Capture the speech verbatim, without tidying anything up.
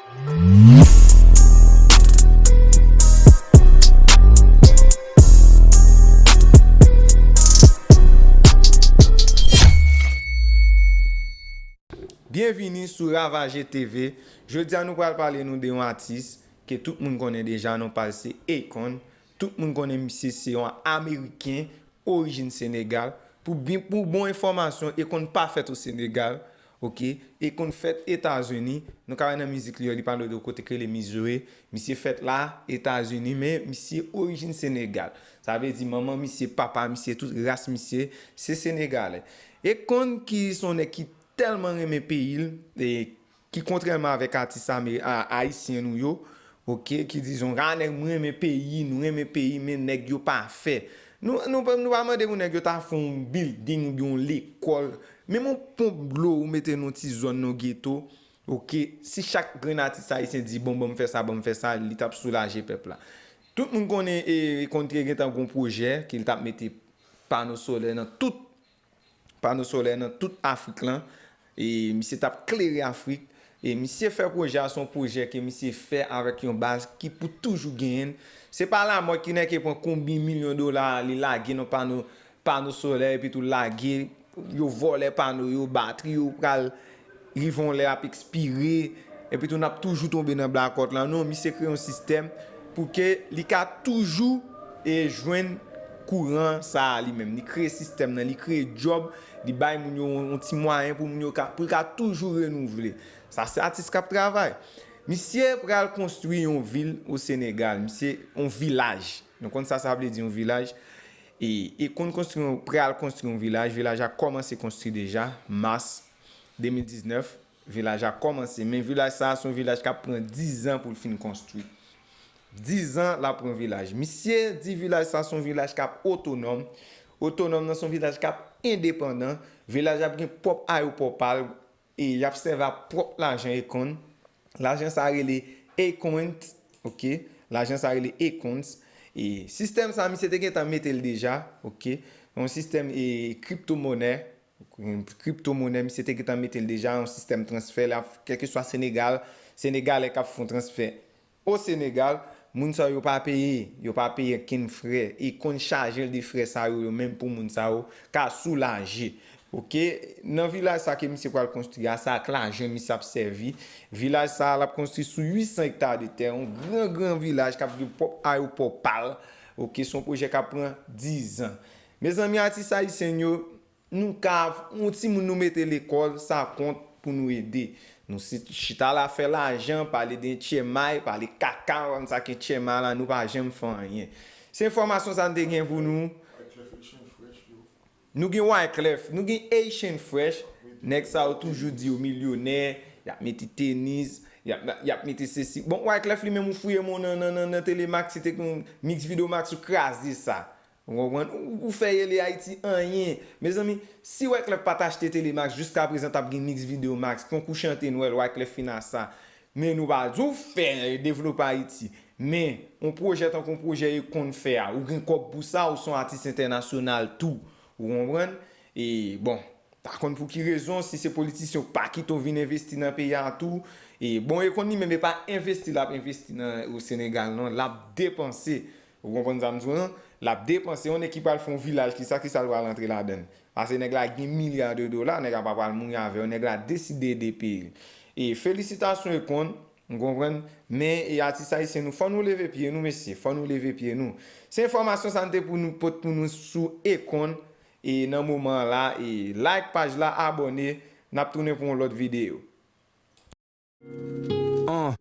Byenvini sou Ravage T V. Jodi a nou pral pale nou de yon atis ke tout moun konnen deja, non pa l se Akon. Tout moun konnen misye se yon Ameriken orijin Senegal. Pou byen, pou bon enfòmasyon, Akon pa fèt o Senegal, oke? Akon fèt Etazini. Nou ka wè nan mizik li yo, li pale de yon kote ki rele Mizoe. Misye fèt la, Etazini, men misye orijin Senegal. Sa vle di manman misye, papa misye, tout ras misye, se Senegalè. Akon ki se yon nèg ki tèlman renmen peyi l, e ki kontrèman avèk atis ame-, a-, ayisyen nou yo, oke, ki dizon, "Ah, nèg, mwen renmen peyi, nou renmen peyi, men nèg yo pa fè." Nou, nou, pa- nou pa mande pou nèg yo ta fè yon building oubyen yon lekòl. Menm yon ponp dlo ou mete nan yon ti zòn nan geto, oke, si chak grenn atis ayisyen di, "Bon, ban m fè sa, ban m fè sa," li t ap soulaje pèp la. Tout moun konnen, e, Akon te gentan gon pwojè ke l t ap mete pano solè nan tout pano solè nan tout Afrik lan. E misye t ap klere Afrik. E misye fè pwojè a, se yon pwojè ke misye fè avèk yon baz ki pou toujou genyen l. Se pa lamò ki nèg ki pran konbyen milyon dola li lage nan pano, pano solè, epi tou lage, yo vòlè pano yo, batri yo pral rive yon lè ap ekspire, epi tou n ap toujou tonbe nan blakòt la. Non, misye kreye yon sistèm pou ke li ka toujou e jwenn kouran sa a li menm. Li kreye sistèm nan, li kreye djòb, li bay moun yo yon, yon ti mwayen pou moun yo ka, pou l ka toujou renouvle. Sa se atis k ap travay. Misye pral konstwi yon vil o Senegal, misye, yon vilaj. Nou konn sa sa vle di yon vilaj. E, e konn konstwi yon, pral konstwi yon vilaj. Vilaj la kòmanse konstwi deja, mas de mil diznèf. Vilaj la kòmanse, men vilaj sa a se yon vilaj k ap pran dizan pou l fin konstwi. Dizan l ap pran vilaj. Misye di vilaj sa a se yon vilaj k ap otonòm. Otonòm nan se yon vilaj k ap endepandan. Vilaj la ap gen pwòp ayewopò pa l e y ap sèvi ak pwòp lajan Akon. Lajan sa a rele Akoint, oke? Lajan sa a rele Akoint. E sistèm sa a, misye te gentan mete l deja, oke? Yon sistèm e kriptomonè. Kriptomonè, misye te gentan mete l deja, yon sistèm transfè la, kèlkeswa Senegal, Senegalè k ap fè yon transfè o Senegal, moun sa yo pa peye, yo pa peye okenn frè, e konn chaje l de frè sa yo, yo menm pou moun sa yo ka soulaje. Oke, nan vilaj sa ke misye pral konstwi a, se ak lajan misye ap sèvi. Vilaj sa a, l ap konstwi sou uit san ekta de tè, yon gran, gran vilaj k ap gen pwòp ayewopò pa l. Oke, se yon pwojè k ap pran dizan. Mezanmi, atis ayisyen yo, nou ka, yon timoun nou mete lekòl, sa kont pou nou ede. Nou si- chita la fè lajan, pale de tchèmay, pale kaka, konn sa ke tchèmay la, nou pa janm fè anyen. Se enfòmasyon sa n te gen pou nou. Nou gen Wyclef, nou gen Haitian Fresh, nèg sa yo toujou di yo milyonè, y ap mete tenis, y ap, y ap mete sesi. Bon, Wyclef li menm ou fouye men w nan, nan, nan, nan Telemax, si te gen Mix Video Max ou kraze sa. Ou konprann? Ou, ou fè Rele Ayiti anyen. Mezanmi, si Wyclef pa t achte Telemax, jiskaprezan t ap gen Mix Video Max, konkou chante Nwèl, Wyclef fin a sa. Men nou pa di w fè devlope Ayiti. Men, yon pwojè tankou yon pwojè Akon fè a, ou gen kòb pou sa, ou se yon atis entènasyonal tou. Ou konprann? E, bon, pa konn pou ki rezon, si se politisyen ou pa kite w vin envesti nan peyi a tou. E, bon, Akon li menm, e pa envesti l ap envesti nan, o Senegal, non, l ap depanse. Ou konprann sa m di w lan? L ap depanse, yon nèg ki pral fè yon vilaj, kisa, kisa l pral antre ladan l? Paske nèg la gen milya de dola, nèg la pa pral mouri avè yo, nèg la deside ede peyi l. E felisitasyon Akon, ou konprann? Men, e atis ayisyen nou, fò nou leve pye nou, mesye, fò nou leve pye nou. Se enfòmasyon sa n te pou nou, pot pou nou sou Akon, e nan moman an la, e like paj la, abòne, n ap tounen pou yon lòt videyo. Uh,